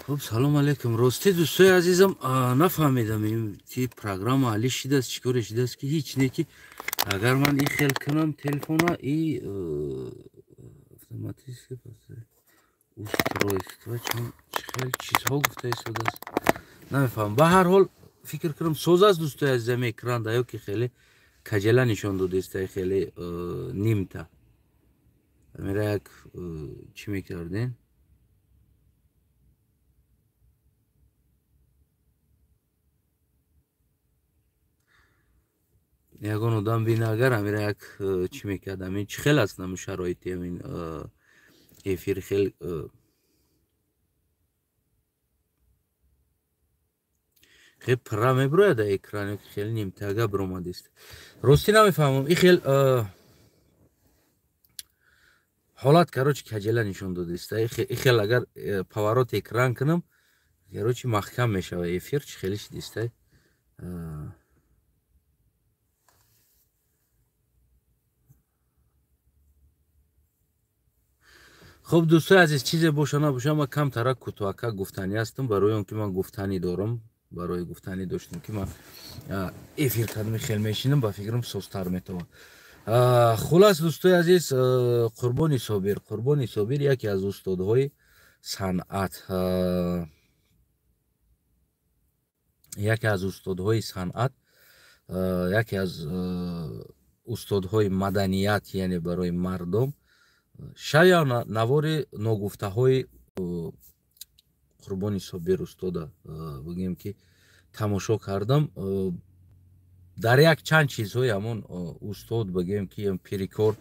Хуб, салом алейкум. Рости, дӯстои азизам, нафаҳмидам, ти программа али шидааст, чӣ коре шидааст, ки ҳеҷ не, ки агар ман ин хел кунам телефона и автоматически устройство чӣ хел чизҳо гуфта истодааст, намефаҳмам. Ба ҳар ҳол, фикр кунам, соз аст, дӯстои азизам, экран да ё ки хеле каҷала нишон додеста, хеле нимта. Амира як чӣ мекардем? Ягон одам бина, агар амира як чӣ мекард, амин чӣ хел аст, наму шароити амин эфир хел хел пурра мебирояд экран ё ки хеле нимтага биромадист, ростӣ намефаҳмам. И хел ҳолат, короче, каҷела нишон додиста. И хел агар поворот экран кунам, короче, маҳкам мешава эфир. Чӣ хеле шидиста? Хуб, дӯстои азиз, чизе боша набоша, ман камтарак кӯтоҳака гуфтанӣ ҳастам, барои он ки ман гуфтанӣ дорам, барои гуфтанӣ доштам, ки ман эфир кардами хел мешинам, ба фикрам, созтар метавон. Хулас, дӯстои азиз, Қурбони Собир, Қурбони Собир яке аз устодҳои санъат, яке аз устодҳои санъат, яке аз устодҳои маданият, яъне барои мардум. Шая навори ногуфтаҳои Қурбони Собир устода, бигӯем, ки тамошо кардам, дар як чанд чизҳои ҳамон устод, бигӯем, ки пирикор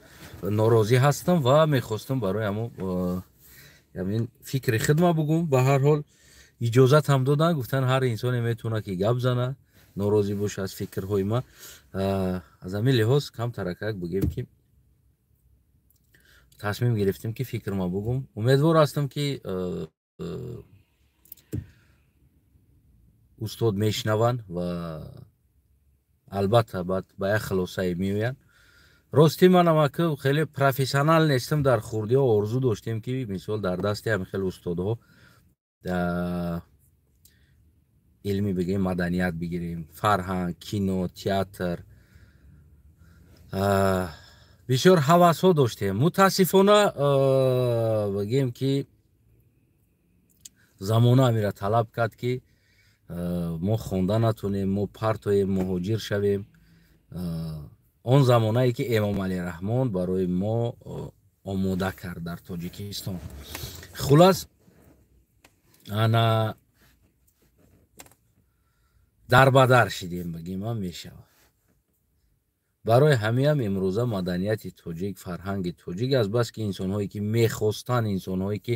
норозӣ ҳастам ва мехостам барои ҳамон ҳамин фикри хидма бугум. Ба ҳар ҳол, иҷозат ҳам доданд, гуфтанд, ҳар инсоне метавонад, ки гап зана, норозӣ боша аз фикрҳои ма. Аз ҳамин лиҳоз камтаракак, бигӯем, ки тасмим гирифтем, ки фикрма бугум. Умедвор ҳастам, ки устод мешунаванд ва албатта баъд ба як хулосае меоянд. Ростӣ, манам ака хеле профессионал нестам. Дар хурдиҳо орзу доштем, ки мисол дар дасти ҳамин хеле устодҳо илмӣ, бигӯем, маданият бигирем, фарҳанг, кино, театр, бисёр ҳавасҳо доштем. Мутаассифона, бигӯем, ки замона амира талаб кард, ки мо хонда натонем, мо партоем, муҳоҷир шавем. Он замонае, ки Эмомалӣ Раҳмон барои мо омода кард дар Тоҷикистон. Хулас, ана дарбадар шидем, бигем ҳам мешавад. Барои ҳамиам имрӯза маданияти тоҷик, фарҳанги тоҷик, азбаски инсонҳое, ки мехостанд, инсонҳое, ки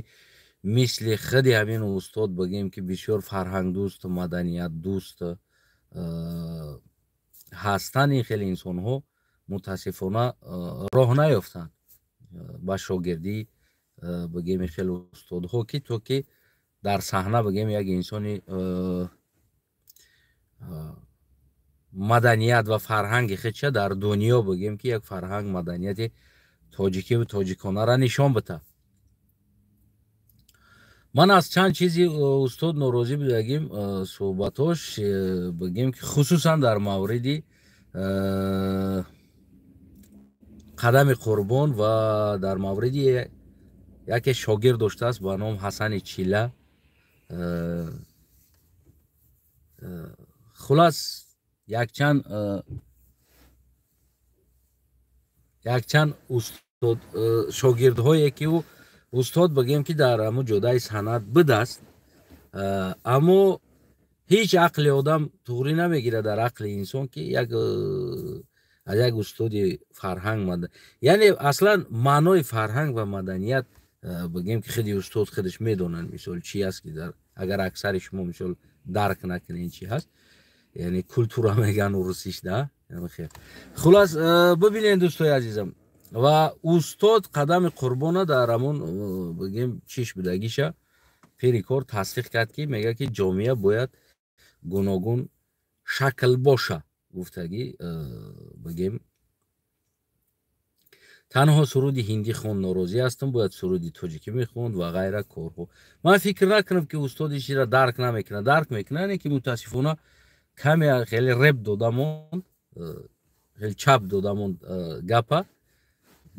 мисли худи ҳамин устод, бигем, ки бисёр фарҳангдӯсту маданиятдӯст ҳастанд, ин хеле инсонҳо мутаассифона роҳ наёфтанд ба шогирдӣ, бигем, ин хеле устодҳо, ки то ки дар саҳна, бигем, як инсони маданият ва фарҳанги худша дар дунё, бигем, ки як фарҳанг, маданияти тоҷикиву тоҷиконара нишон бита. Ман аз чанд чизи устод норозӣ будагим, суҳбатош, бигем, ки хусусан дар мавриди Қадами Қурбон ва дар мавриди яке шогирд доштааст ба ном Ҳасани Чила. Хулас, якчанд устод шогирдҳое, ки ӯ устод, бигем, ки дар ҳамун ҷодаи санъат будааст, аммо ҳеҷ ақли одам туғрӣ намегирад, дар ақли инсон, ки як аз як устоди фарҳанг, яъне аслан маънои фарҳанг ва маданият, бигем, ки худи устод худаш медонанд, мисол, чи аст, ки агар аксари шумо, мисол, дарк накунед, чи ҳаст, яъне культура мегӯянд урусиш да. Хулас, бибинед, дӯстои азизам, ва устод Қадами Қурбона дар ҳамон, бигем, чиш будагиша пири кор тасдиқ кард, ки мегӯяд, ки ҷомеа бояд гуногун шакл боша, гуфтагӣ, бигем. Танҳо суруди ҳиндӣ хон, норозӣ ҳастам, бояд суруди тоҷикӣ мехонд ва ғайра корҳо. Ман фикр накунам, ки устод ин чизро дарк намекунад. Дарк мекунад, не ки мутаассифона каме хеле реп дода монд, хеле чап дода монд гапа.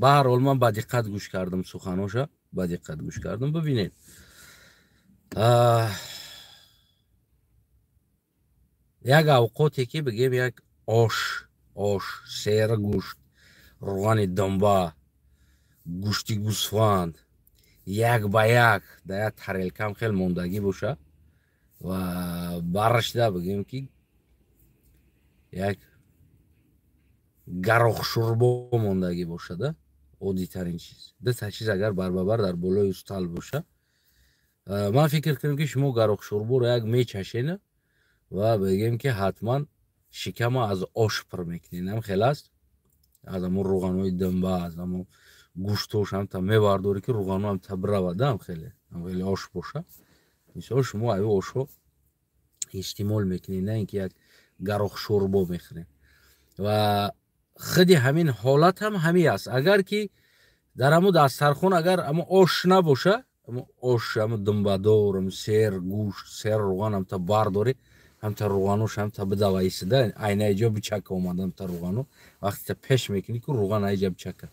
Ба ҳар ҳол, ман ба диққат гӯш кардам суханоша, ба диққат гӯш кардам. Бибинед, як авқоте ки бигем, як ош, сер гӯшт, руғани думба, гӯшти гӯсфанд як ба як дар як тарелкам хел мондагӣ боша ва барашда, бигем ки, як гарохшӯрбо мондагӣ бошада, оддитарин чиз, дута чиз агар барбабар дар болои устал боша, ман фикр кунам, ки шумо гарохшӯрборо як мечашена ва бигем ки ҳатман шикама аз ош пур мекунед. Ам хел аст, аз ҳамон руғанҳои думба, аз ҳамон гӯштош ҳамта мебардорӣ, ки руғанҳо ҳамта биравада. Ам хеле ош боша, мисол, шумо аю ошҳо истеъмол мекунед, на ин ки як гарохшӯрбо мехӯред. Ва худи ҳамин ҳолат ҳам ҳамин аст. Агар ки дар ҳамун дастархон агар ҳамон ош набоша, ҳамон ош, ҳамон думбадор, ҳамон сер гӯшт, сер руған ҳамта бардорӣ, ҳамта руғанош ҳамта бидаваисида, айна иҷо бичака омада, ҳамта руғано вақте та пеш мекунӣ, ку руған айҷа бичака.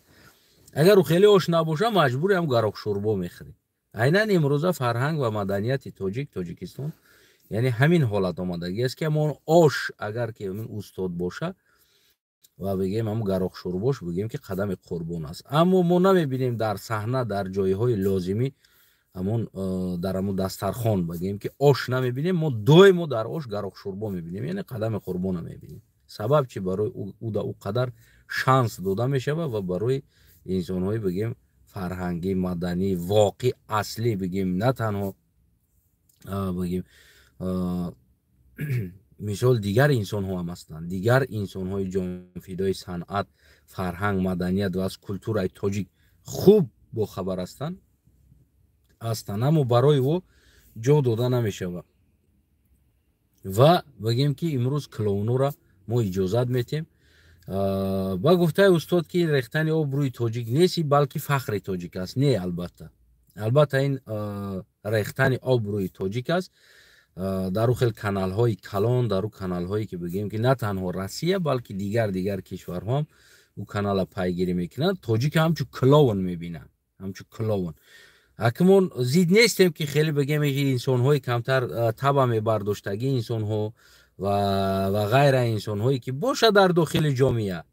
Агар хеле ош набоша, маҷбури ҳам гарохшӯрбо мехӯрӣ. Айнан имрӯза фарҳанг ва маданияти тоҷик, Тоҷикистон, яъне ҳамин ҳолат омадагӣ аст, ки ҳамон ош агар ки ҳамин устод боша ва бигем ҳамн гарохшӯрбош, бигем ки қадами қурбон аст. Аммо мо намебинем дар саҳна, дар ҷойҳои лозимӣ, ҳамон дар ҳамон дастархон, бигем ки, ош намебинем. Мо доимо дар ош гарохшӯрбо мебинем, яъне қадами қурбона мебинем. Сабаб чи? Барои ӯ да ӯ қадар шанс дода мешавад ва барои инсонҳои, бигем, фарҳангӣ, маданӣ, воқеъ, аслӣ, бигем, на танҳо, бигем, мисол, дигар инсонҳо ҳам ҳастанд, дигар инсонҳои ҷонфидои санъат, фарҳанг, маданият ва аз культураи тоҷик хуб бохабар ҳастанд, аммо барои ӯ ҷо дода намешавад. Ва бигем ки имрӯз клоунора мо иҷозат метем. Ба гуфтаи устод, ки рехтани обрӯи тоҷик нест, балки фахри тоҷик аст. Не, албатта, албатта, ин рехтани обрӯи тоҷик аст. Дар ӯ хел каналҳои калон, дар ӯ каналҳое ки, бигем ки, на танҳо Россия, балки дигар кишварҳоам ӯ канала пайгирӣ мекунанд, тоҷика ҳамчун клоун мебинанд, ҳамчун клоун. Акмон зид нестем, ки хеле, бигем, инсонҳои камтар таба мебардоштагӣ инсонҳо ва ғайра инсонҳое ки боша дар дохили ҷомеа,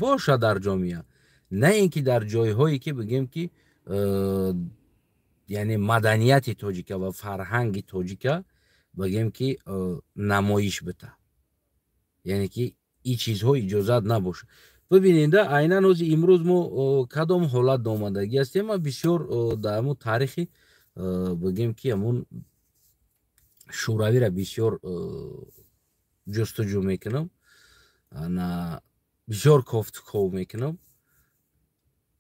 боша дар ҷомеа, на ин ки дар ҷойҳое ки, бигем ки, яъне маданияти тоҷика ва фарҳанги тоҷика, бигем ки, намоиш бита, яъне ки ин чизҳо иҷозат набошад. Бибинеда, айнан ҳози имрӯз мо кадом ҳолат омадагӣ ҳастем. Ма бисёр дар ҳамун таърихи, бигем ки, ҳамун шӯравиро бисёр ҷустуҷӯ мекунам, бисёр кофтуков мекунам.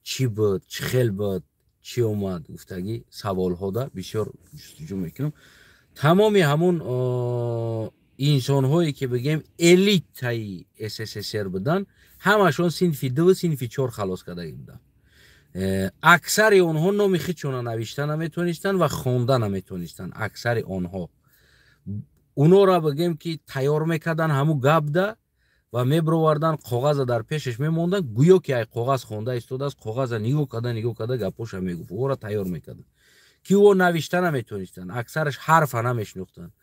Чӣ буд, чӣ хел буд, чӣ омад гуфтагӣ саволҳода бисёр ҷустуҷӯ мекунам. Тамоми ҳамун инсонҳое ки, бигем, элитаи СССР буданд, ҳамашон синфи дуву синфи чор халос кардагӣ буданд. Аксари онҳо номи худшона навишта наметонистанд ва хонда наметонистанд. Аксари онҳо, унора, бигем ки, тайёр мекарданд ҳамун гапда ва мебироварданд, коғаза дар пешаш мемонданд, гӯё ки ай коғаз хонда истодааст. Коғаза нигоҳ карда, нигоҳ карда, гапоша мегуфт. Ӯро тайёр мекарданд, ки ӯ навишта наметонистанд, аксараш ҳарфа намешинохтанд.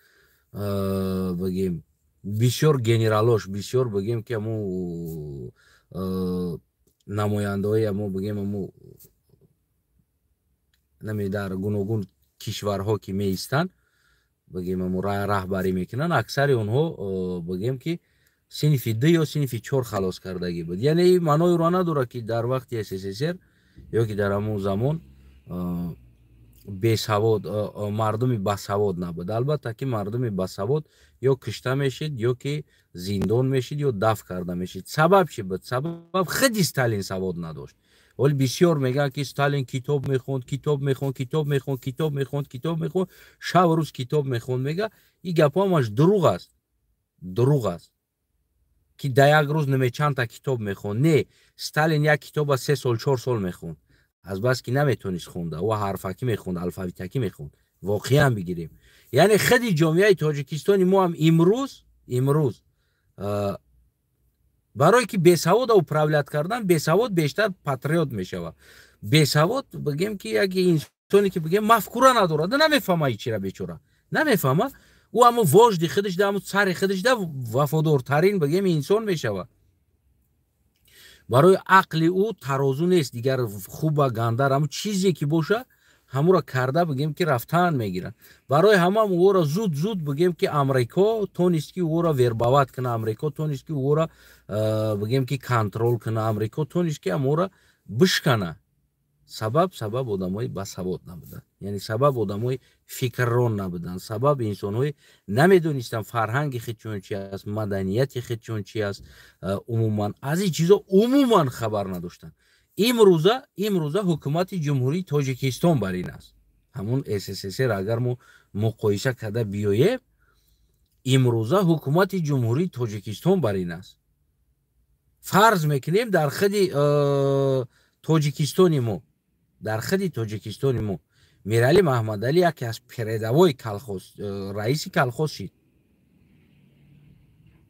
Бигем, бисёр генералош, бисёр, бигем ки, ҳамун намояндаҳои ҳамо, бигем, ҳамун наме дар гуногун кишварҳо ки меистанд, бигем, ҳамун раҳбарӣ мекунанд, аксари онҳо, бигем ки, синфи ду ё синфи чор халос кардагӣ буд. Яъне ин маънои ӯро надорад, ки дар вақти СССР ё ки дар ҳамун замон бесавод, мардуми басавод набуд. Албатта ки мардуми басавод ё кишта мешид, ё ки зиндон мешид, ё даф карда мешид. Сабаб чӣ буд? Сабаб, худи Сталин савод надошт. Вале бисёр мегӯянд, ки Сталин китоб мехонд, китоб мехонд, китоб мехонд, китоб мехонд, китоб мехонд, шабу рӯз китоб мехонд, мега. Ин гапҳо ҳамаш дурӯғ аст, дурӯғ аст. Ки да як рӯз немечандта китоб мехонд. Не, Сталин як китоба 3 сол, 4 сол мехонд, азбаски наметонист хонда, ӯ ҳарфакӣ мехонд, алфавитакӣ мехонд. Воқеан бигирем, яъне худи ҷомеаи Тоҷикистони мо ҳам имрӯз барое ки бесавода управлять кардан, бесавод бештар патриот мешавад. Бесавод, бигем, ки як инсоне ки, бигем, мафкура надорад, намефаҳма ҳичира, бечора намефаҳма. Ӯ ҳамо вожди худаш да, ҳамо цари худаш да вафодортарин, бигем, инсон мешавад. Барои ақли ӯ тарозу нест дигар, хуба гандар, ҳамо чизе ки боша, ҳамуро карда, бигем, ки рафтан мегиранд. Барои ҳамам ӯро зуд зуд, бигем, ки Амрико тонист ки ӯро вербовать куна, Амрико тонист ки ӯро, бигем, ки контроль куна, Амрико тонист ки ҳаморо бишкана. Сабаб одамои басавод набуданд, яъне сабаб одамои фикррон набуданд, сабаб инсонҳои намедонистанд фарҳанги худчон чи аст, маданияти худчон чи аст, умуман аз ин чизо умуман хабар надоштанд. Имрӯза ҳукумати Ҷумҳурии Тоҷикистон бар ин аст. Ҳамун СССР агар мо муқоиса карда биёем, имрӯза ҳукумати Ҷумҳурии Тоҷикистон бар ин аст. Фарз мекунем, дар худи Тоҷикистони мо, дар худи Тоҷикистони мо Миралӣ Маҳмадалӣ яке аз передовой колхоз, раиси колхоз шид.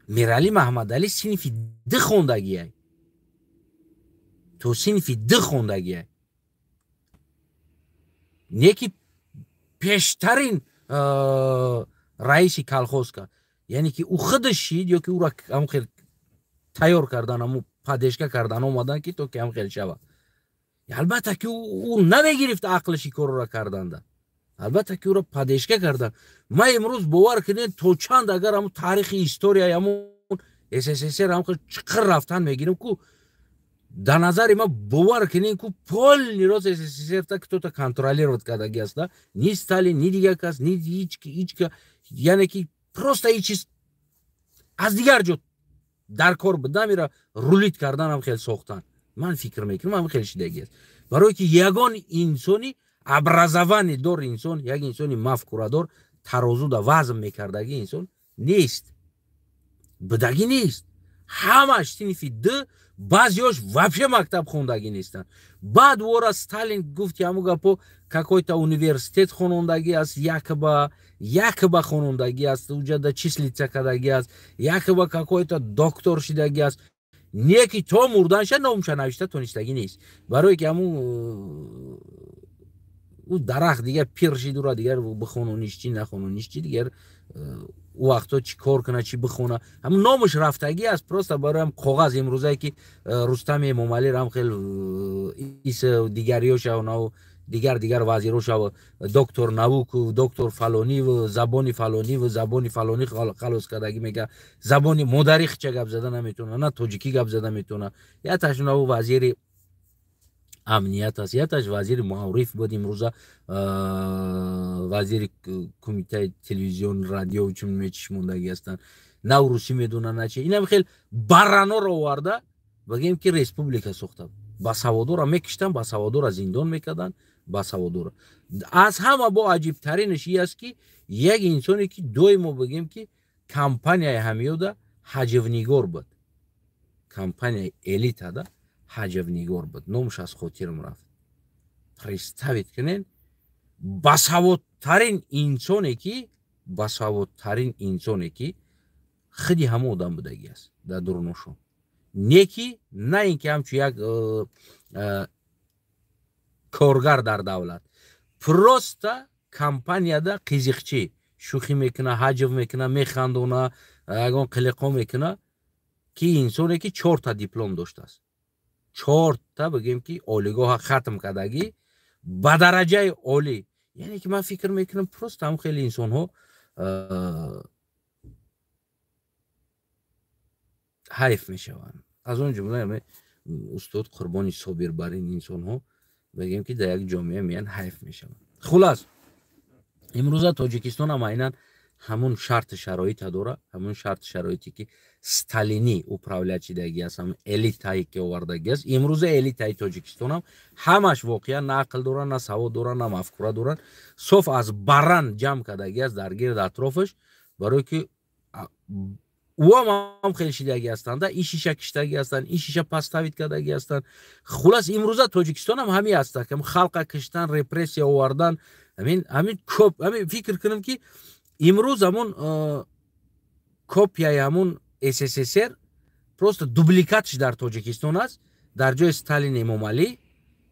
Миралӣ Маҳмадалӣ синфи д хондагиай, то синфи д хондагиай, не ки пештарин раиси колхоз кард. Яъне ки ӯ худаш шид ё ки ӯро ҳам хел тайёр кардан, ҳаму поддержка кардан омадан, ки то ки ҳам хел шавад. Албатта ки ӯ намегирифт ақлаши корро карданда, албатта ки ӯро поддержка кардан. Ма имрӯз, бовар кунед, то чанд агар ҳамун таърихи, историяи ҳамун СССР ҳам чиқир рафтан мегирем ку, дар назари ма, бовар кунед ку, полный рост СССР та кто-то контролировать кардаги аста. Ни Сталин, ни дигар кас, ни ҳичка, яъне ки просто ҳеч чиз аз дигар ҷо дар кор буд, ира рулить карданам хел сохтан. Ман фикр мекунам, ҳам хел шидаги аст, барое ки ягон инсони образование дор, инсон, як инсони мафкурадор, тарозуда вазм мекардаги инсон нест, будагӣ нест. Ҳамаш синфи д, баъзеош вообще мактаб хондагӣ нестанд. Баъд вора Сталин гуфти ҳаму гапо, какой-то университет хонондагӣ аст, якба хонондагӣ аст, уҷада числиться кардагӣ аст, якба какой-то доктор шидагӣ аст, не ки то мурданша номша навишта тонистагӣ нест, барое ки ҳамун ӯ дарахт дигар пир шид, ура дигар бихонониш чи, нахонониш чи, дигар ӯ вақто чӣ кор куна, чӣ бихона? Ҳамун номаш рафтагӣ аст, просто барои коғаз. Имрӯзае ки Рустами Эмомалӣ ам хел ис дигариёша, дигар вазиро шава, доктор наук, доктор фалониву, забони фалониву, забони фалонӣ халос кардагӣ мега, забони модари хича гап зада наметавона, на тоҷикӣ гап зада метавона. Яташ наву вазири амният аст, яташ вазири маориф буд, имрӯза вазири кумитаи телевизион, радио чун мечиш мондагӣ ҳастанд. На русӣ медонад, на чи. Инам хел бараноро оварда, бигем, ки республика сохта. Басаводора мекиштанд, басаводора зиндон мекарданд, басаводора. Аз ҳама бо аҷибтаринаш и аст, ки як инсоне ки доимо, бигем, ки компанияи ҳамиёда ҳаҷвнигор буд, компанияи элитада ҳаҷвнигор буд, номаш аз хотирам рафт. Представить кунед, басаводтарин инсоне ки, басаводтарин инсоне ки худи ҳама одам будагӣ аст дар дурношон, не ки на ин ки ҳамчун як коргар дар давлат, просто компанияда қизиқчӣ, шӯхӣ мекуна, ҳаҷв мекуна, механдона, ягон қилиқо мекуна, ки инсоне ки чорта диплом доштааст, чорта, бигем, ки олигоҳа хатм кардагӣ ба дараҷаи олӣ. Яъне ки ман фикр мекунам, просто ҳам хеле инсонҳо ҳайф мешаванд. Аз он ҷумла устод Қурбони Собир бар ин инсонҳо, бигем, ки дар як ҷомеа меян, ҳайф мешаванд. Хулас, имрӯза Тоҷикистон ҳам айнан ҳамун шарту шароита дора, ҳамун шарту шароите ки сталинӣ управлять шидагӣ аст, ҳамун элитае ки овардагӣ аст. Имрӯза элитаи Тоҷикистонам ҳамаш воқеан на ақл доранд, на савод доранд, на мафкура доранд. Соф аз баран ҷамъ кардагӣ аст дар гирд атрофаш, барое ки Уам ҳам хеле шидаги ҳастанд, ин шиша киштагӣ ҳастанд, ин шиша поставить кардагӣ ҳастанд. Хулас, имрӯза Тоҷикистон ҳам ҳамин аст, халқа киштан, репрессия овардан. Ҳамин коп, ҳамин фикр кунам, ки имрӯз ҳамон копияи ҳамон СССР, просто дубликатш дар Тоҷикистон аст. Дар ҷои Сталин Эмомалӣ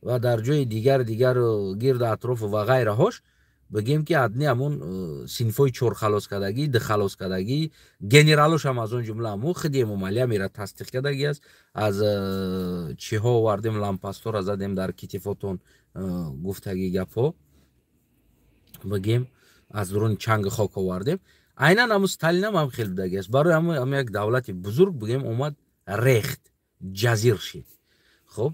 ва дар ҷои дигар дигар гирду атрофу ва ғайраҳош, бигем, ки адни ҳамон синфҳои чорхалоскардагӣ, духалоскардагӣ, генералош ҳам, аз он ҷумла ҳамун худи Эмомалӣ ҳам ира тасдиқ кардагӣ аст. Аз чиҳо овардем, лампастора задем дар китифотон, гуфтагӣ гапҳо, бигем, аз дуруни чанги хок овардем. Айнан ҳамун Сталинам ҳам хел будагӣ аст. Барои ҳамин як давлати бузург, бигем, омад, рехт, ҷазир шид. Хуб,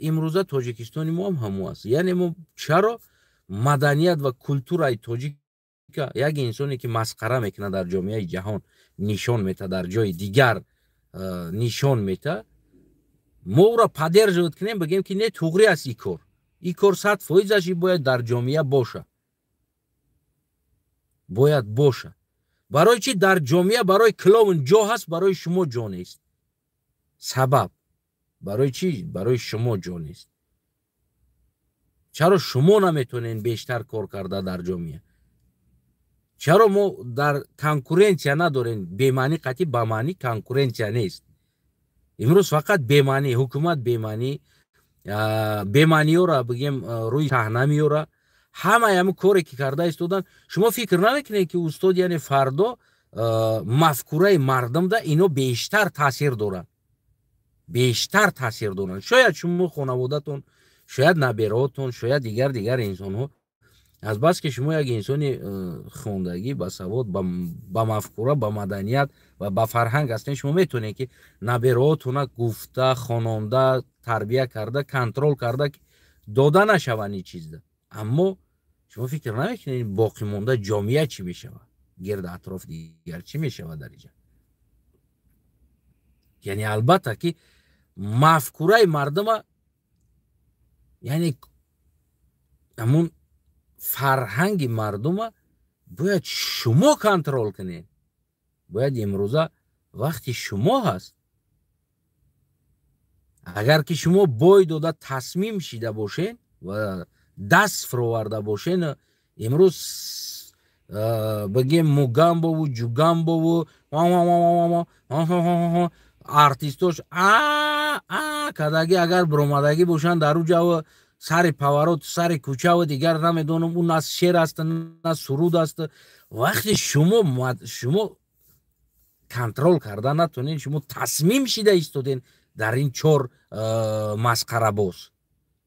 имрӯза Тоҷикистони мо ҳам ҳамун аст. Яъне мо чаро маданият ва культураи тоҷика, як инсоне ки масхара мекунад, дар ҷомеаи ҷаҳон нишон мета, дар ҷои дигар нишон мета, мо ӯро поддерживать кунем, бигем, ки не, туғри аст ин кор, ин кор 100%-аш бояд дар ҷомеа боша, бояд боша? Барои чӣ дар ҷомеа барои клоун ҷо ҳаст, барои шумо ҷо нест? Сабаб, барои чӣ барои шумо ҷо нест? Чаро шумо наметонед бештар кор карда дар ҷомеа? Чаро мо дар конкуренция надорем? Бемаънӣ қатъи ба маънӣ конкуренция нест. Имрӯз фақат бемаънӣ ҳукумат, бемаънӣ, бемаъниёра, бигем, рӯи саҳна меёра. Ҳамаи ҳамн коре ки карда истодан, шумо фикр намекунед, ки устод, яъне фардо мафкураи мардумда ино бештар таъсир доранд, бештар таъсир доранд? Шояд шумо, хонаводатон, шояд набераотон, шояд дигар дигар инсонҳо. Азбаски шумо як инсони хондагӣ, басавод, ба мафкура, ба маданият ва ба фарҳанг ҳастед, шумо метавонед, ки набераотона гуфта, хононда, тарбия карда, контроль карда, дода нашаванд ин чизда. Аммо шумо фикр намекунед, боқимонда ҷомеа чӣ мешавад, гирди атроф дигар чӣ мешавад дар инҷа? Яъне, албатта, ки мафкураи мардума, яъне ҳамун фарҳанги мардума бояд шумо контроль кунед. Бояд имрӯза вақти шумо ҳаст. Агар ки шумо бой дода, тасмим шида бошед ва даст фуроварда бошен, имрӯз, бигем, Мугамбову Ҷугамбову артистош а кадаги агар биромадагӣ бошанд дар уҷав, сари поворот, сари кӯчаву дигар намедонам, ӯ на шер аст, на суруд аст. Вақте шумо контроль карда натонед, шумо тасмим шида истоден дар ин чор масқарабоз,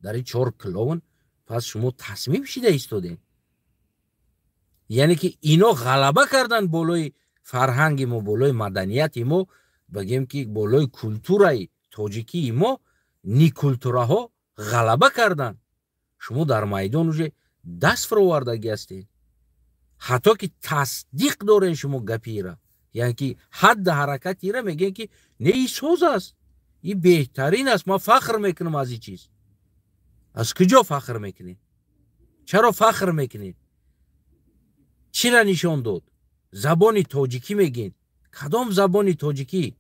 дар ин чор клоун, пас шумо тасмим шида истодем. Яъне ки ино ғалаба кардан болои фарҳанги мо, болои маданияти мо, бигем, ки болои культураи тоҷикии мо некультураҳо ғалаба карданд. Шумо дар майдон уже даст фуровардагӣ ҳастед, ҳатто ки тасдиқ дорен шумо гапира, яъне ки ҳадди ҳаракатира мегӯен, ки не, и соз аст, и беҳтарин аст, ман фахр мекунам аз ин чиз. Аз куҷо фахр мекунед? Чаро фахр мекунед? Чира нишон дод? Забони тоҷикӣ мегӯед. Кадом забони тоҷикӣ?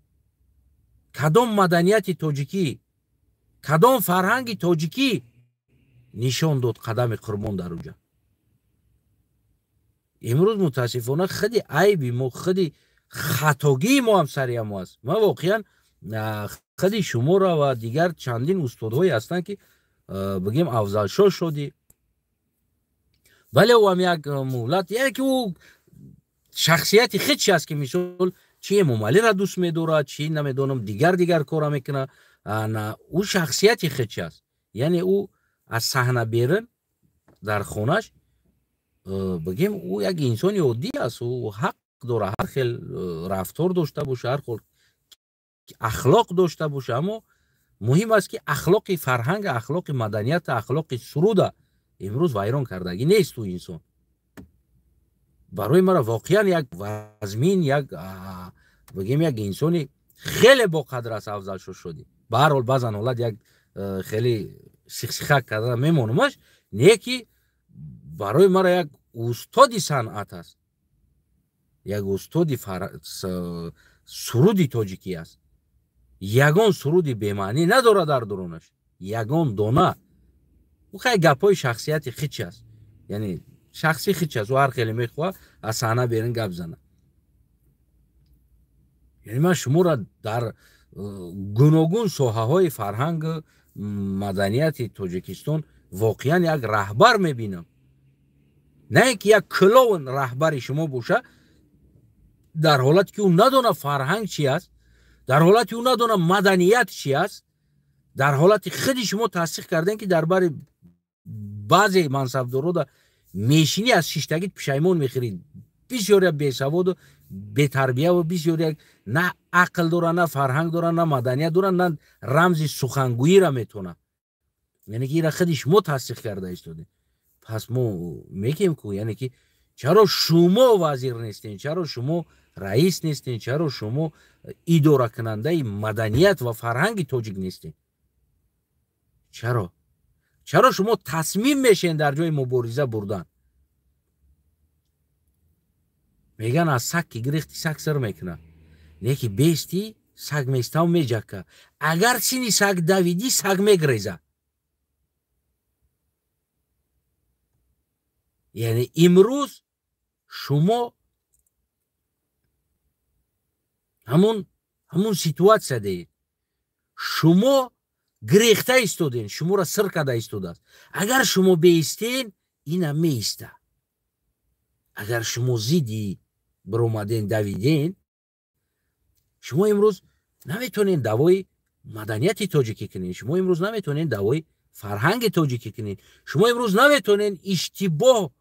Кадом маданияти тоҷикӣ? Кадом фарҳанги тоҷикӣ нишон дод Қадами Қурбон дар уҷа? Имрӯз, мутаассифона, худи айби мо, худи хатогии мо ҳам сари ҳамо аст. Ман воқеан худи шуморо ва дигар чандин устодҳое ҳастанд, ки, бигем, Афзалшоҳ шодӣ, вале ӯ ҳам як муҳлат, яъне ки ӯ шахсияти худш аст, ки мисол чи Эмомалиро дӯст медорад, чи намедонам, дигар дигар кора мекунад, ӯ шахсияти худш аст. Яъне ӯ аз саҳна берун дар хонаш, бигем, ӯ як инсони оддӣ аст. Ӯ ҳақ дорад ҳар хел рафтор дошта боша, ҳар хел ахлоқ дошта боша. Аммо муҳим аст, ки ахлоқи фарҳанга, ахлоқи маданията, ахлоқи суруда имрӯз вайрон кардагӣ нест ӯ инсон. Барои мара воқеан як вазмин, як, бигем, як инсони хеле боқадр аст Афзалшоҳ шодӣ. Ба ҳар ҳол, баъзан ҳолат як хеле сихсихак карда мемонумаш, не ки барои мара як устоди санъат аст, як устоди Суруди тоҷикӣ аст. Ягон суруди бемаънӣ надорад дар дурунаш. Ягон дона. Ӯ хай гапҳои шахсияти хич аст. Яъне шахси хич аст. Ӯ ҳар хеле мехоҳад аз саҳна берин гап зана. Яъне ман шуморо дар гуногун соҳаҳои фарҳангу маданияти Тоҷикистон воқеан як раҳбар мебинам. На ин ки як клоун раҳбари шумо боша, дар ҳолате ки ӯ надона фарҳанг чи аст, дар ҳолате ӯ надона маданият чи аст, дар ҳолати худи шумо тасдиқ кардем ки дар бари баъзе мансабдорода мешинӣ аз шиштагит пушаймон мехӯрӣ. Бисёр як бесаводу бетарбия ва бисёр як на ақл дора, на фарҳанг дора, на маданият дора, на рамзи сухангӯиро метавона. Яъне ки ира худи шумо тасдиқ карда истодем. Пас мо мегӯем ку, яъне ки чаро шумо вазир нестен, чаро шумо раис нестен, чаро шумо идоракунандаи маданият ва фарҳанги тоҷик нестен? Чаро? Чаро шумо тасмим мешен дар ҷои мубориза бурдан? Меган аз саг ки гирифти саг сир мекунад. Не ки бести саг местав меҷака. Агар сини саг давидӣ саг мегреза. Яъне имрӯз шумо ҳамун ситуатсия деед. Шумо гирехта истоден, шуморо сир карда истодааст. Агар шумо беистен, инам меиста. Агар шумо зидди биромаден давиден, шумо имрӯз наметавонед давои маданияти тоҷикӣ кунед, шумо имрӯз наметавонед давои фарҳанги тоҷикӣ кунед, шумо имрӯз наметавонед иштибоҳ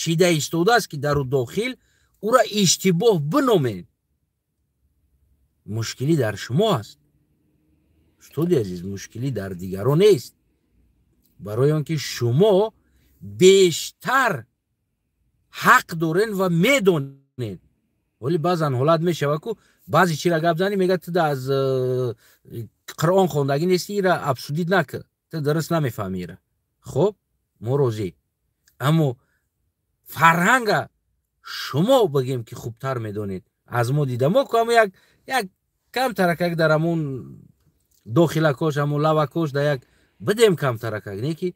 шида истодааст ки дару дохил ӯра иштибоҳ биномед. Мушкилӣ дар шумо аст. Устоди азиз, мушкилӣ дар дигарон нест. Барои он ки шумо бештар ҳақ дорен ва медонед. Вале баъзан ҳолат мешава ку баъзе чира гап занӣ мегӯяд ту аз Қуръон хондагӣ нестӣ, ира абсудид накар, ту дуруст намефаҳмӣ ира. Хоб, мо розӣ. Аммо фарҳанга шумо бигем ки хубтар медонед аз мо дида. Мо ку ҳамо як камтаракак дар ҳамун дохилакош, ҳамун лавакош дар як бидем камтаракак, не ки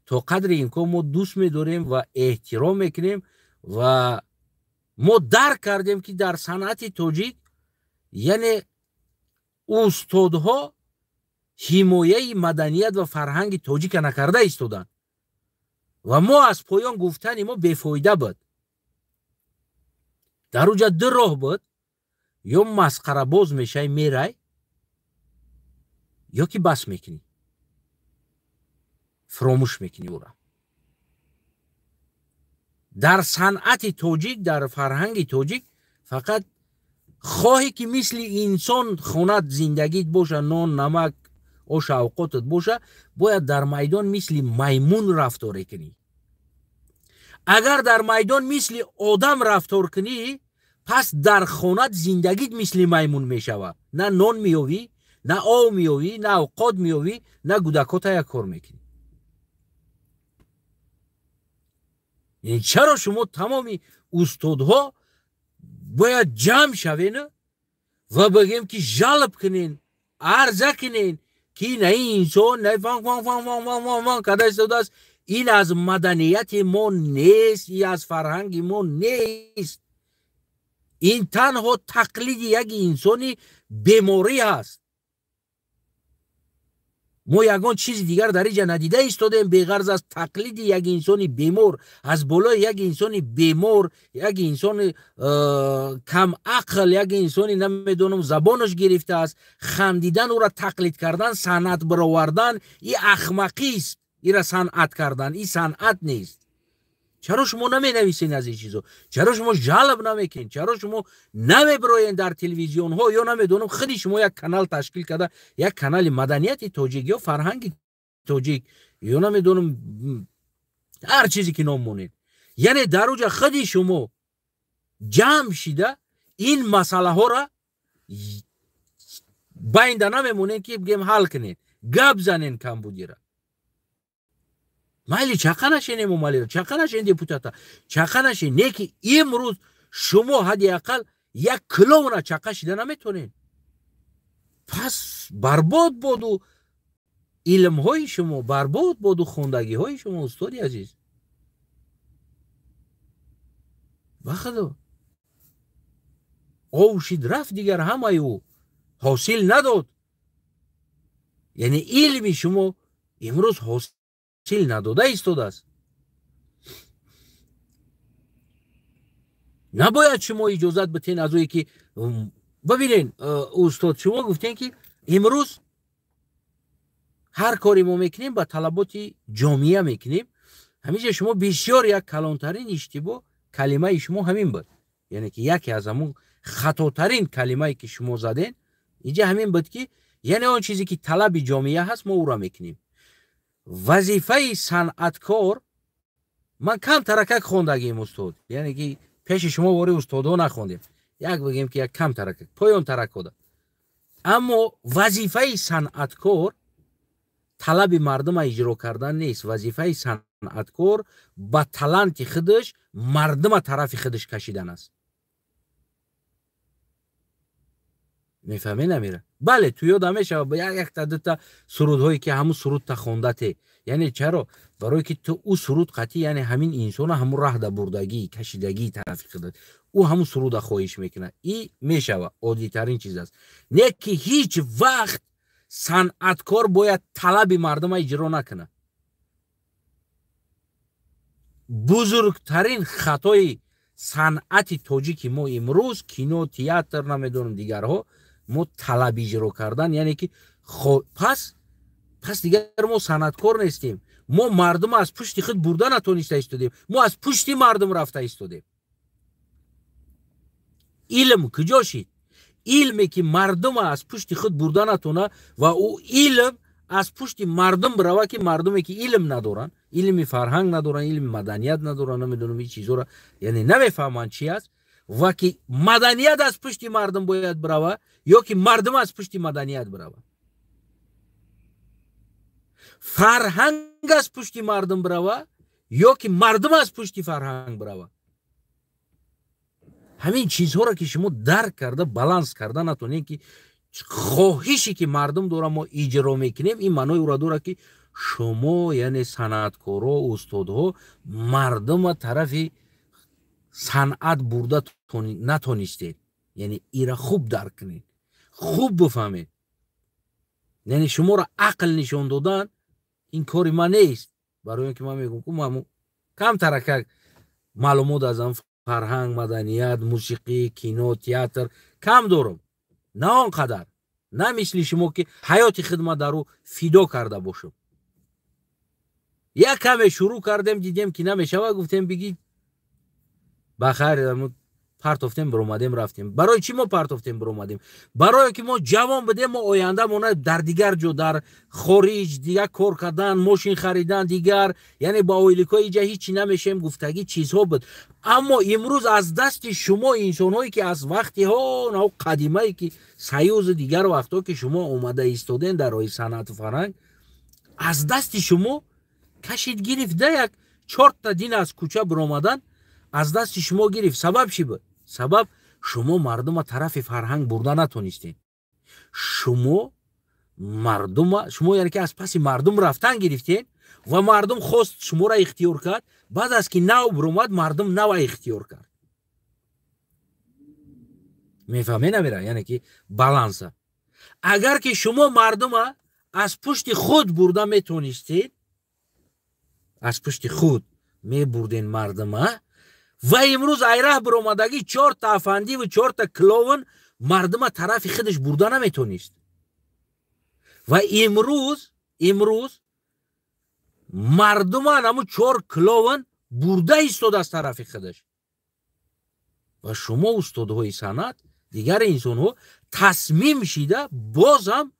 то қадри имкон мо дӯст медорем ва эҳтиром мекунем ва мо дарк кардем ки дар санъати тоҷик яъне устодҳо ҳимояи маданият ва фарҳанги тоҷика накарда истоданд ва мо аз поён гуфтани мо бефоида буд. Дар уҷа ду роҳ буд: ё масқарабоз мешавӣ мерай, ё ки бас мекунӣ, фуромӯш мекунӣ ӯра. Дар санъати тоҷик, дар фарҳанги тоҷик фақат хоҳӣ ки мисли инсон хонат зиндагит боша, нон, намак, ош авқотат боша, бояд дар майдон мисли маймун рафторе кунӣ. Агар дар майдон мисли одам рафтор кунӣ, пас дар хонат зиндагит мисли маймун мешавад. На нон меёвӣ, на ов меёвӣ, на авқот меёвӣ, на гудакота як кор мекунӣ. Яъне чаро шумо тамоми устодҳо бояд ҷамъ шавен ва бигем ки жалб кунен, арза кунен ки на ин инсон на ван ван ван ван ван ван ван карда истодааст, ин аз маданияти мо нест, ин аз фарҳанги мо нест, ин танҳо тақлиди як инсони беморӣ аст. Мо ягон чизи дигар дар инҷа надида истодем беғарз аз тақлиди як инсони бемор, аз болои як инсони бемор, як инсони камақл, як инсони намедонам забонаш гирифтааст. Хандидан, ӯра тақлид кардан, санъат баровардан и ахмақист. Ира санъат кардан и санъат нест. Чаро шумо наменависен аз ин чизо? Чаро шумо жалб намекунед? Чаро шумо намебироен дар телевизионҳо ё намедонам худи шумо як канал ташкил карда, як канали маданияти тоҷик ё фарҳанги тоҷик ё намедонам ҳар чизе ки ном монед. Яъне дар уҷа худи шумо ҷамъ шида ин масъалаҳоро байнда намемонед ки бигем ҳал кунед, гап занен камбудира. Майли чақа нашен Эмомалиро, чақа нашен депутата, чақа нашен. Не ки имрӯз шумо ҳадди ақал Як клоуна чақа шида наметонед. Пас барбод боду илмҳои шумо, барбод боду хондагиҳои шумо, устоди азиз. Ба худо ов шид рафт, дигар ҳамаи ӯ ҳосил надод. Яъне илми шумо имрӯз ҳосил надода истодааст. Набояд шумо иҷозат битен аз ое ки бибинен, устод, шумо гуфтен ки имрӯз ҳар коре мо мекунем ба талаботи ҷомеа мекунем. Ҳаминҷа шумо бисёр як калонтарин иштибоҳ калимаи шумо ҳамин буд. Яъне ки яке аз ҳамон хатотарин калимае ки шумо заден инҷа ҳамин буд ки яъне он чизе ки талаби ҷомеа ҳаст мо ӯро мекунем. Вазифаи санъаткор, ман кам таракак хондагием устод, яъне ки пеши шумо вори устодо нахондем, як бигем ки як кам таракак поён таракода. Аммо вазифаи санъаткор талаби мардума иҷро кардан нест. Вазифаи санъаткор ба таланти худаш мардума тарафи худаш кашидан аст. Мефаҳмед намира? Бале, ту ёдам мешава якта дута сурудҳое ки ҳамун сурудта хондате. Яъне чаро? Барое ки ту ӯ суруд қатъи, яъне ҳамин инсона ҳамун раҳда бурдагӣ, кашидагии тарафи худат, ӯ ҳамун суруда хоҳиш мекунад. И мешава, оддитарин чиз аст. Не ки ҳеҷ вақт санъаткор бояд талаби мардума иҷро накунад. Бузургтарин хатои санъати тоҷики мо имрӯз, кино, театр, намедонам дигарҳо, мо талаб иҷро кардан, яъне ки пас дигар мо санъаткор нестем. Мо мардума аз пушти худ бурда натониста истодем, мо аз пушти мардум рафта истодем. Илм куҷо шид? Илме ки мардума аз пушти худ бурда натона ва ӯ илм аз пушти мардум бирава, ки мардуме ки илм надоранд, илми фарҳанг надоранд, илми маданият надоранд, намедонам ин чизҳоро, яъне намефаҳманд чи аст, ва ки маданият аз пушти мардум бояд бирава ё ки мардум аз пушти маданият бирава. Фарҳанг аз пушти мардум бирава ё ки мардум аз пушти фарҳанг бирава. Ҳамин чизҳоро ки шумо дарк карда, баланс карда натонед, ки хоҳише ки мардум дора мо иҷро мекунем, ин маънои ӯро дорад ки шумо, яъне санъаткоро, устодҳо, мардума тарафи санъат бурда натонистед. Яъне ира хуб дарк кунед, хуб бифаҳмед. Яъне шуморо ақл нишон додан ин кори ман нест. Барои он ки ман мегӯям ку ман кам таракак маълумот аз ам фарҳанг, маданият, мусиқӣ, кино, театр кам дорам, на он қадар, на мисли шумо ки ҳаёти хидмат дар ӯ фидо карда бошам. Як каме шурӯъ кардем, дидем ки намешава, гуфтем бигӣ ба хайр, партофтем, биромадем, рафтем. Барои чӣ мо партофтем, биромадем? Барое ки мо ҷавон будем, мо ояндамона дар дигар ҷо, дар хориҷ дигар кор кардан, мошин харидан, дигар, яъне ба оиликҳои иҷа ҳеҷ чӣ намешем гуфтагӣ чизҳо буд. Аммо имрӯз аз дасти шумо инсонҳое ки аз вақтиҳо нав қадимае ки союзу дигар вақтҳо ки шумо омада истоден дар роҳи санъату фарҳанг, аз дасти шумо кашид гирифт, да як чорта дин аз кӯча биромадан аз дасти шумо гирифт. Сабаб чӣ буд? Сабаб шумо мардума тарафи фарҳанг бурда натонистед. Шумо мардума, шумо яъне ки аз паси мардум рафтан гирифтед ва мардум хост шуморо ихтиёр кард. Баъд аз ки нав биромад, мардум нава ихтиёр кард. Мефаҳме намера? Яъне ки баланса. Агар ки шумо мардума аз пушти худ бурда метонистед, аз пушти худ мебурден мардума, ва имрӯз айраҳ биромадагӣ чорта афандиву чорта клоун мардума тарафи худаш бурда наметонист. Ва имрӯз мардума ҳамун чор клоун бурда истода аз тарафи худаш. Ва шумо устодҳои санъат, дигар инсонҳо тасмим шида бозам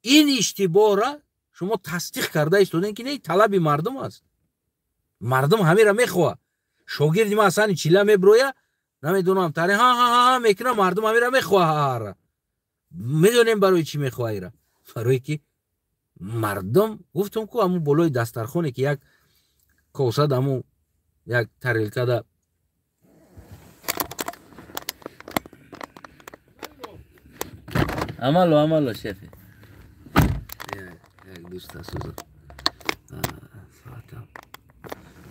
ин иштибоҳра шумо тасдиқ карда истодем ки не, талаби мардум аст. Мардум ҳамира мехоҳад. Шогирди ман асани чила меброя, намедонам тари ҳа ҳа ҳа мекунам, мардум ҳамира мехоҳад. Медонем барои чӣ мехоҳад ира? Барое ки мардум, гуфтум ку ҳамун болои дастархоне ки як коса даму як тарелкада Амало, амало, шефе. Як дӯст аст.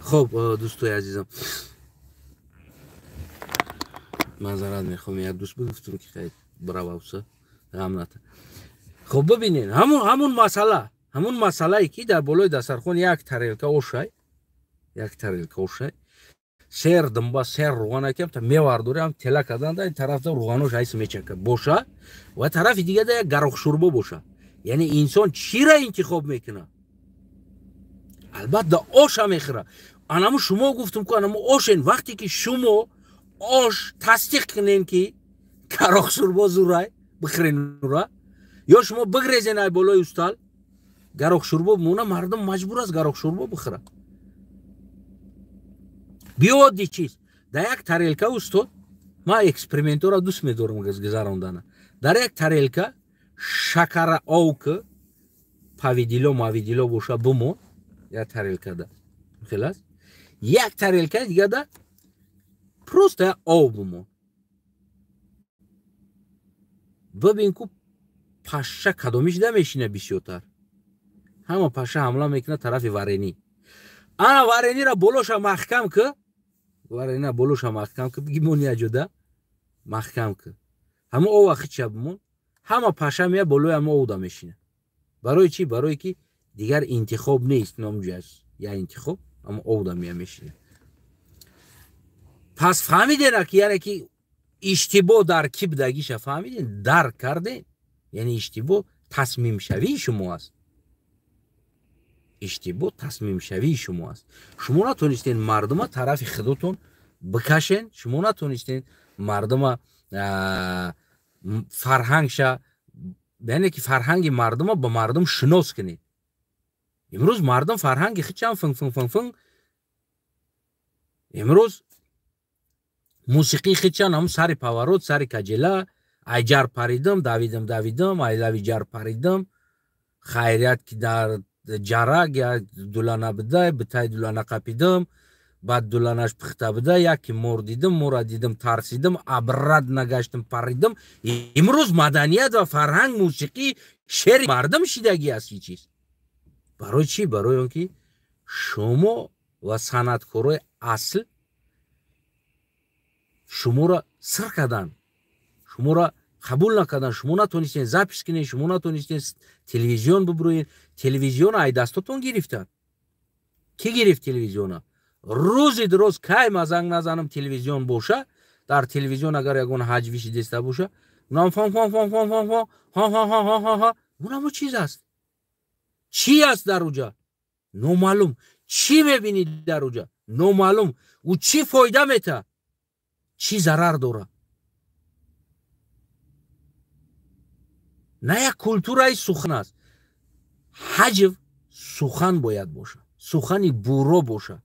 Хоб, дӯстои азизам, маъзарат мехоҳам, як дӯст бигуфтум ки хай брававса, ғам ната. Хоб, бибинед, ҳамун масъала, ҳамун масъалае ки дар болои дастархон як тарелка ошай, як тарелка ошай, сер дымба, сер руғана кам та мевардори, ҳам тела кардан да ин тарафда руғанош айс мечака боша ва тарафи дигада як гароқ шурбо боша. Яъне инсон чира интихоб мекунад? Албатта оша мехӯра. Анаму шумо гуфтум ку, анаму ошен. Вақте ки шумо ош тасдиқ кунен ки гароқ шурбо зурай, бихӯрен ура, ё шумо бигрезен ай болои устал, гароқ шурбо бимона, мардум маҷбур аст гароқ шурбо бихӯра. Биё оддӣ чиз. Дар як тарелка, устод, ман экспериментора дӯст медорам гузарондана. Дар як тарелка шакара ов ки павидило мавидило боша бимон, як тарелкада. Хелас? Як тарелка дигада просто ов бимон. Бибин ку паша кадомиш да мешина бисёртар. Ҳама паша ҳамла мекунад тарафи варенӣ. Ана варениро болоша маҳкам ки, варенира болоша маҳкам ки, бигимон як ҷода маҳкам ки. Ҳама ова хича бимон, ҳама паша мея болои ҳама овда мешина. Барои чӣ? Барое ки дигар интихоб нест, номҷаз. Я интихоб, ама овда мея мешина. Пас фаҳмидена ки яъне ки иштибоҳ дар кӣ будагиша фаҳмиден, дарк карден. Яъне иштибоҳ тасмимшавии шумо аст. Иштибоҳ тасмимшавии шумо аст. Шумо натонистен мардума тарафи худотон бикашен, шумо натонистен мардума фарҳангша, яъне ки фарҳанги мардума ба мардум шинос кунед. Имрӯз мардум фарҳанги хичам финг финг финг финг. Имрӯз мусиқии хичан ҳам сари поворот, сари каҷела, ай ҷар паридам, давидам, давидам, ай лави ҷар паридам, хайрият ки дар ҷарак як дула набудай, битай дула нақапидам, баъд дуланаш пухта буда, яке мор дидам, мора дидам, тарсидам, абрат нагаштам, паридам. Имрӯз маданият ва фарҳанг, мусиқӣ, шеъри мардум шидагӣ аст ин чиз. Барои чӣ? Барои он ки шумо ва санъаткорои асл шуморо сир карданд, шуморо қабул накарданд, шумо натонистен запис кунед, шумо натонистен телевизион бибурӯед. Телевизион ай дастотон гирифтанд. Кӣ гирифт телевизиона? Рӯзи дуроз кай ма занг назанам телевизион боша, дар телевизион агар ягон ҳаҷви шидеста боша, нам фон фон фон фон фон фон ҳа ҳа ҳа ҳа ҳа ҳа, унамо чиз аст? Чӣ аст дар уҷа? Номаълум. Чӣ мебинӣ дар уҷа? Номаълум. Ӯ чӣ фоида мета? Чӣ зарар дора? На як культураи сухан аст. Ҳаҷв сухан бояд боша, сухани буро боша.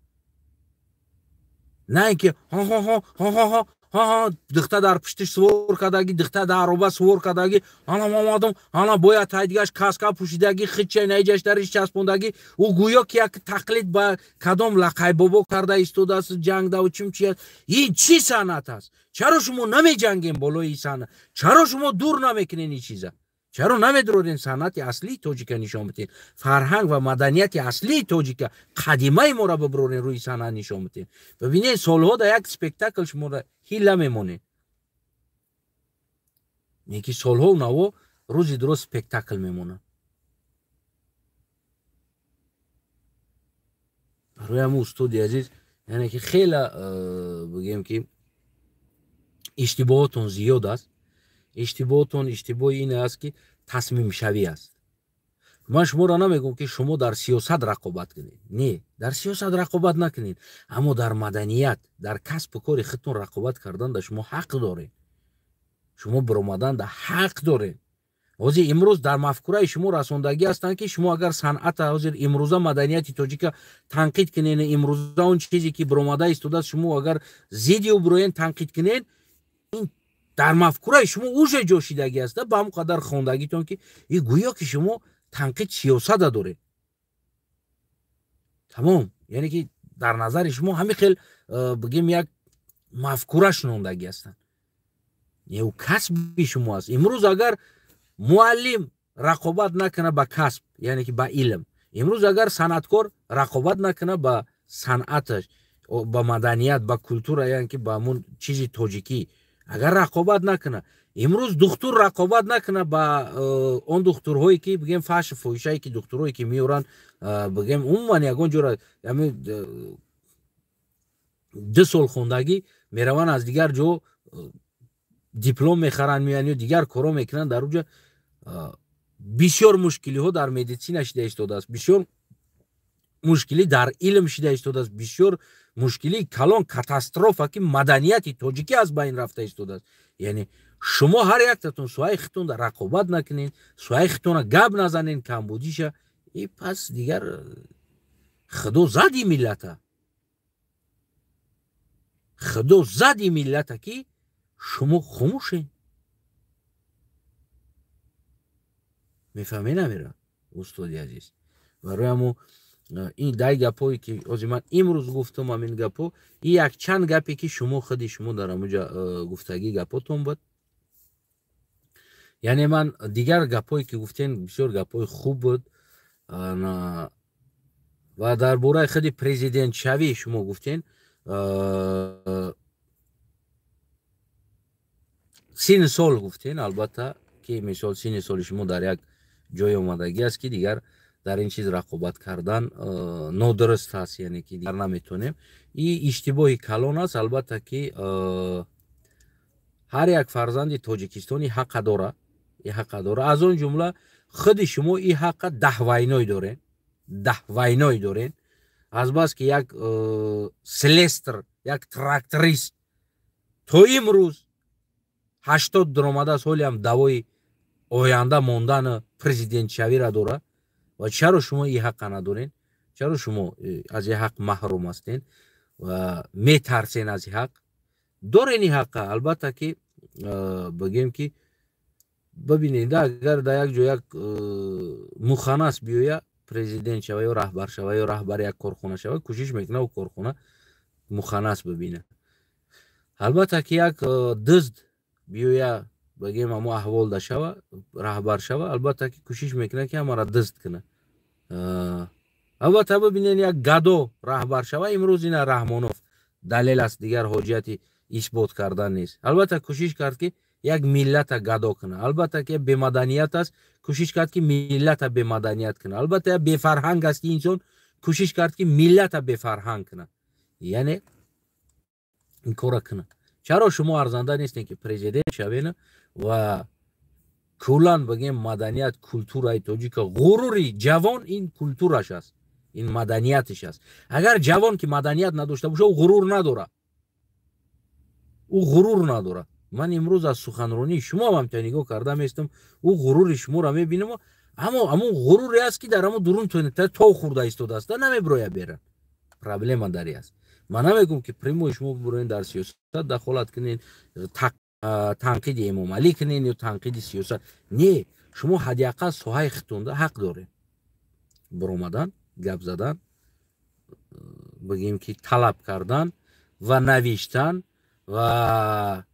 На ин ки ҳа-ҳа-ҳа, ҳа-ҳа-ҳа, ҳа-ҳа, дихта дар пуштиш сувор кардаги, дихта дар ароба сувор кардаги, ана омадам, ана бояд тайдигаш каска пӯшидаги, хича наиҷаш дариш часпондаги, ӯ гӯё ки як тақлид ба кадом лақайбобо карда истодааст, ҷангдаву чим чи аст. Ин чӣ санъат аст? Чаро шумо намеҷангем болои ин санъат? Чаро шумо дур намекунен ин чиза? Чаро намедуроден санъати аслии тоҷика нишон биден? Фарҳанг ва маданияти аслии тоҷика қадимаи моро бибурорен, рӯи санъат нишон биден. Бибинед, солҳо дар як спектакл шуморо ҳила мемонед. Не ки солҳо наво рӯзи дуроз спектакл мемонад. Барои ҳамун устоди азиз, яъне ки хела бигем ки иштибоҳотон зиёд аст. Иштибоҳотон иштибоҳи ин аст ки тасмимшавӣ аст. Ман шуморо намегӯм ки шумо дар сиёсат рақобат кунед. Не, дар сиёсат рақобат накунед, аммо дар маданият, дар касбу кори худтон рақобат кардан да шумо ҳақ доред. Шумо биромадан да ҳақ доред. Ҳозир имрӯз дар мафкураи шумо расондагӣ ҳастанд ки шумо агар санъата ҳозир имрӯза маданияти тоҷика танқид кунед, имрӯза он чизе ки биромада истодааст, шумо агар зидди ӯ бироен танқид кунед, ин дар мафкураи шумо уже ҷо шидагӣ аст, ба ҳамон қадар хондагитон ки и гӯё ки шумо танқид сиёсата доред. Тамом, яъне ки дар назари шумо ҳамин хел бигем як мафкура шунондагӣ ҳастанд. Не, ӯ касби шумо аст. Имрӯз агар Муаллим рақобат накуна ба касб, яъне ки ба илм. Имрӯз агар санъаткор рақобат накуна ба санъаташ, ба маданият, ба культура, яъне ки ба ҳамун чизи тоҷикӣ агар рақобат накуна, имрӯз духтур рақобат накуна ба он духтурҳое ки бигем фаҳшу фоҳишае ки духтурҳое ки меоранд, бигем умуман ягон ҷора ҳамин 2 сол хондагӣ мераванд, аз дигар ҷо диплом мехаранд, меянд ё дигар корҳо мекунанд. Дар уҷа бисёр мушкилиҳо дар медицина шида истодааст, бисёр мушкилӣ дар илм шида истодааст, бисёр мушкилии калон, катастрофа ки маданияти тоҷикӣ аз байн рафта истодааст. Яъне шумо ҳар яктатон соҳаи хитонда рақобат накунед, соҳаи хитона гап назанед, камбудиша, и пас дигар худо зади миллата, худо зади миллата ки шумо хомӯшед. Мефаҳмед намера устоди азиз? Барои ҳамо ин дай гапҳое ки ҳозир ман имрӯз гуфтам, ҳамин гапҳо и якчанд гапе ки шумо худи шумо дар ҳамуҷа гуфтагӣ гапҳотон буд. Яъне ман дигар гапҳое ки гуфтен бисёр гапҳои хуб буд. Ва дар бораи худи президентшавӣ шумо гуфтен, синни сол гуфтен, албатта ки мисол синни соли шумо дар як ҷой омадагӣ аст ки дигар дар ин чиз рақобат кардан нодуруст аст, яъне ки дигар наметонем. И иштибоҳи калон аст, албатта ки ҳар як фарзанди тоҷикистони ҳаққа дора, и ҳаққа дора, аз он ҷумла худи шумо и ҳаққа даҳвайной дорен, даҳвайной дорен. Аз бас ки як слестр, як тракторист то имрӯз 80 дуромадааст, ҳолиам давои оянда мондану президентшавиро дора. Ва чаро шумо и ҳаққа надорен? Чаро шумо аз и ҳақ маҳрум ҳастен ва метарсен аз и ҳақ? Дорен и ҳаққа, албатта ки бигем ки бибинед, агар дар як ҷо як муханнас биёя президент шава ё раҳбар шава ё раҳбари як корхона шава, кӯшиш мекунад ӯ корхона муханнас бибина. Албатта ки як дузд биёя бигем ҳамо аҳволда шава, раҳбар шава, албатта ки кӯшиш мекунад ки ҳамаро дузд кунад. Албатта бибинед, як гадо раҳбар шава, имрӯз ина Раҳмонов далел аст, дигар ҳоҷияти исбот кардан нест. Албатта кӯшиш кард ки як миллата гадо кунад, албатта ки бемаданият аст, кӯшиш кард ки миллата бемаданият кунад, албатта як бефарҳанг аст инсон, кӯшиш кард ки миллата бефарҳанг кунад, яъне ин кора кунад. Чаро шумо арзанда нестем ки президент шавена ва куллан бигем маданият, культураи тоҷика, ғурури ҷавон ин культураш аст, ин маданиятиш аст. Агар ҷавон ки маданият надошта боша, ӯ ғурур надора, ӯ ғурур надора. Ман имрӯз аз суханронии шумо ҳам то нигоҳ карда местам, ӯ ғурури шуморо мебинам, аммо ҳамон ғуруре аст ки дар ҳамон дурун то хӯрда истодааст, намебирояд беран. Проблема дар и аст. Ман намегӯм ки прямой шумо бибуроен дар сиёсат дахолат кунед, танқиди Эмомалӣ кунед ё танқиди сиёсат. Не, шумо ҳадди ақал соҳаи хитонда ҳақ доред баромадан, гап задан, бигем ки талаб кардан ва навиштан ва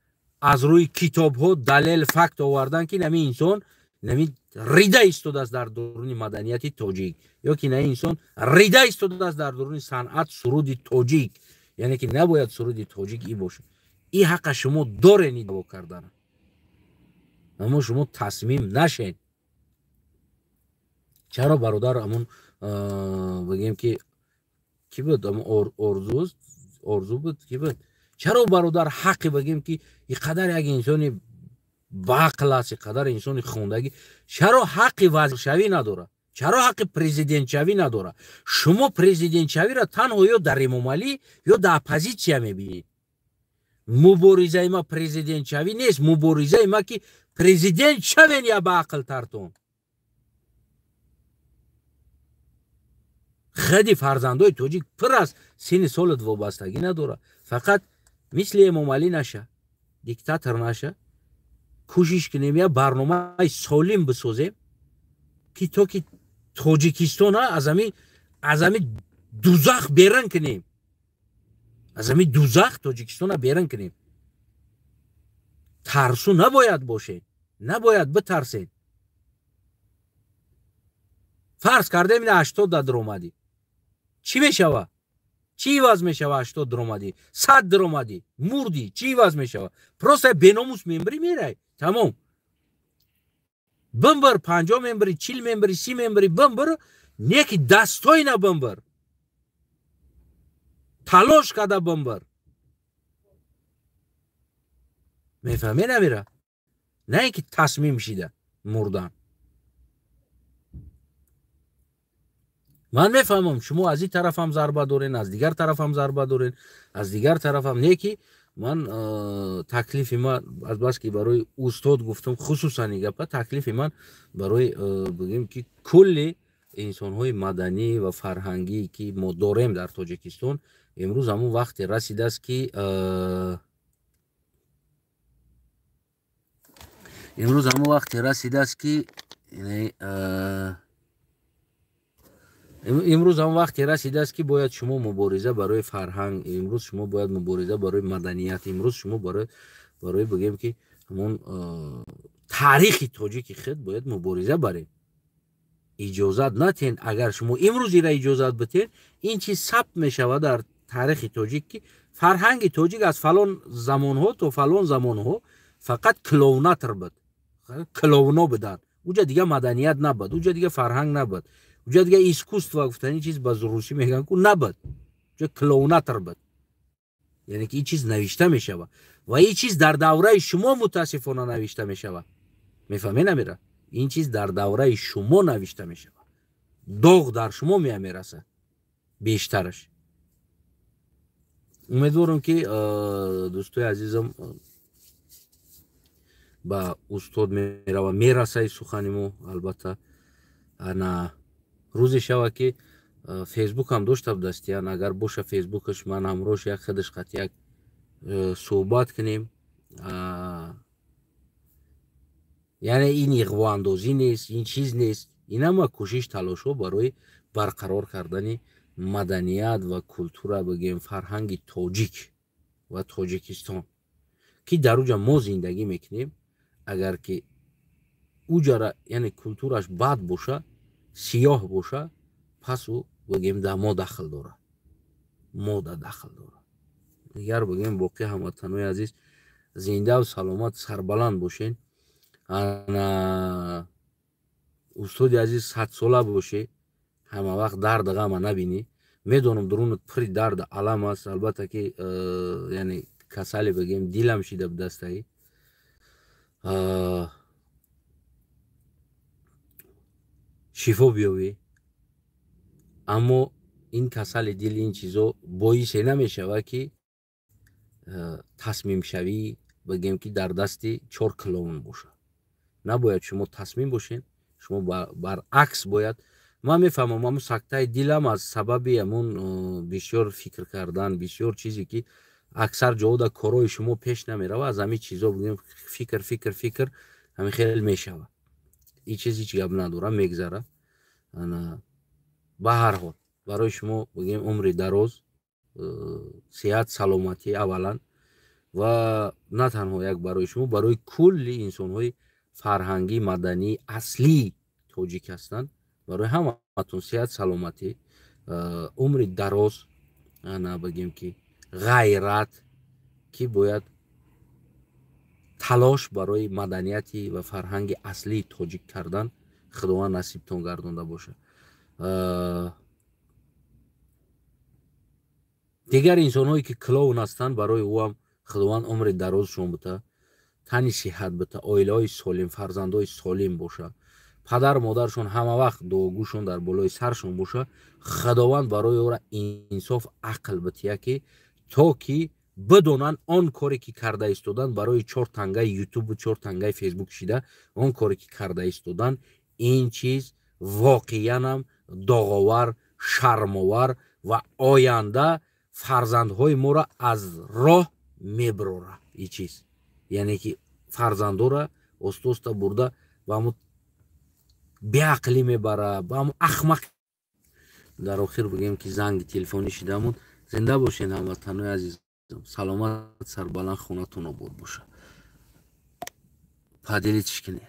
аз рӯи китобҳо далел, факт овардан ки нами инсон нами рида истодааст дар дуруни маданияти тоҷик, ё ки на инсон рида истодааст дар дуруни санъат, суруди тоҷик, яъне ки набояд суруди тоҷик и бошад. И ҳаққа шумо дорен и даъво кардан, аммо шумо тасмим нашед. Чаро бародар ҳамун бигем ки ки буд, орзу, орзу буд, ки буд? Чаро бародар ҳаққи бигем ки и қадар як инсони баақл аст, и қадар инсони хондагӣ, чаро ҳаққи вазиршавӣ надорад? Чаро ҳаққи президентшавӣ надорад? Шумо президентшавиро танҳо ё дар Эмомалӣ ё дар оппозитсия мебинед. Муборизаи ма президентшавӣ нест, муборизаи ма ки президент шавен я баақлтартон. Худи фарзандои тоҷик пур аст, синни солат вобастагӣ надорад. Фақат мисли Эмомалӣ наша, диктатор наша, кӯшиш кунем як барномаи солим бисозем ки то ки Тоҷикистона аз ҳамин дузах берун кунем, аз ҳамин дузах Тоҷикистона берун кунем. Тарсу набояд бошед, набояд битарсед. Фарз кардем ина 80 да даромадӣ, чӣ мешава? Чӣ иваз мешава? 80 даромадӣ, 100 даромадӣ, мурдӣ, чӣ иваз мешава? Просто беномус мембри, мерай, тамом. Бимбир, 50 мембри, 40 мембри, 30 мембри, бимбир, неки достойно бимбир, талош карда бимбир. Мефаҳме намира? На ин ки тасмим шида мурдан. Ман мефаҳмам, шумо аз ин тарафам зарба дорен, аз дигар тарафам зарба дорен, аз дигар тарафам. Не ки ман таклифи ман азбаски барои устод гуфтам, хусусан ин гапа, таклифи ман барои бигем ки кулли инсонҳои маданӣ ва фарҳангӣ ки мо дорем дар Тоҷикистон, имрӯз ҳамон вақте расидааст ки имрӯз ҳамон вақте расидааст ки имрӯз ҳамон вақте расидааст ки бояд шумо мубориза барои фарҳанг, имрӯз шумо бояд мубориза барои маданият, имрӯз шумо барои бигем ки ҳамон таърихи тоҷики худ бояд мубориза баред. Иҷозат натен. Агар шумо имрӯз ира иҷозат битен, ин чиз сабт мешавад дар таърихи тоҷик ки фарҳанги тоҷик аз фалон замонҳо то фалон замонҳо фақат клоунатр буд, клоуно буданд. Уҷа дига маданият набуд, уҷа дига фарҳанг набуд, уҷа дига искусство гуфтани чиз ба русӣ мегӯянд ку набуд, уҷа клоунатр буд. Яъне ки ин чиз навишта мешавад ва ин чиз дар давраи шумо мутаассифона навишта мешавад. Мефаҳме намира? Ин чиз дар давраи шумо навишта мешавад, доғ дар шумо меамерасад бештараш. Умедворам ки дӯстои азизам ба устод мерава, мерасаи сухани мо. Албатта ана рӯзе шава ки фейсбукам дошта будастиян, агар боша фейсбукаш, ман ҳамроҳш як худаш қат як суҳбат кунем. Яъне ин иғвоандозӣ нест, ин чиз нест, ин ҳама кӯшиш талошҳо барои барқарор кардани маданият ва культура, бигем фарҳанги тоҷик ва Тоҷикистон ки дар уҷа мо зиндагӣ мекунем. Агар ки уҷара яъне культураш бад боша, сиёҳ боша, пас ӯ бигем да мо дахл дорад, мо да дахл дорад. Дигар бигем боқӣ ҳамватанои азиз, зиндаву саломат, сарбаланд бошен. Ана устоди азиз, садсола бошӣ, ҳама вақт дарду ғама набинӣ. Медонам дурунат пури дарду алам аст, албатта ки яъне касале бигем дилам шида будастаи. Шифо биёвӣ, аммо ин касали дил, ин чизо боисе намешавад ки тасмимшавӣ бигем ки дар дасти чор клоун бошад. Набояд шумо тасмим бошед, шумо баръакс бояд. Ман мефаҳмам, ҳамун сактаи дилам аз сабаби ҳамун бисёр фикр кардан, бисёр чизе ки аксар ҷода корҳои шумо пеш намерава, аз ҳамин чизо бигем фикр, фикр, фикр, ҳамин хел мешавад. Ин чиз ҳеҷ гап надора, мегзара. Ба ҳар ҳол барои шумо бигем умри дароз, сиҳат, саломатӣ аввалан, ва на танҳо як барои шумо, барои кулли инсонҳои фарҳангӣ, маданӣ, аслии тоҷик ҳастанд, барои ҳаматон сиҳат, саломатӣ, умри дароз, ана бигем ки ғайрат, ки бояд талош барои маданияти ва фарҳанги аслии тоҷик кардан Худованд насибтон гардонда бошад. Дигар инсонҳое ки клоун ҳастанд, барои ӯ ҳам Худованд умри дарозшон бита, тани сиҳат бита, оилаҳои солим, фарзандҳои солим боша, падару модаршон ҳама вақт дуогӯшон дар болои саршон боша. Худованд барои ӯра инсоф, ақл бития ки то ки бидонанд он коре ки карда истодан барои чор тангаи ютубу чор тангаи фейсбук шида, он коре ки карда истодан, ин чиз воқеанам доғовар, шармовар ва оянда фарзандҳои моро аз роҳ меброра. Ин чиз яъне ки фарзандора оста-оста бурда ба ҳамун беақлӣ мебара, ба ҳамун ахмақ. Дар охир бигем ки занги телефонӣ шидамон. Зинда бошед ҳамватанои азиз, саломат, сарбаланд, хонатон обод бошад. Поделитесь кунед.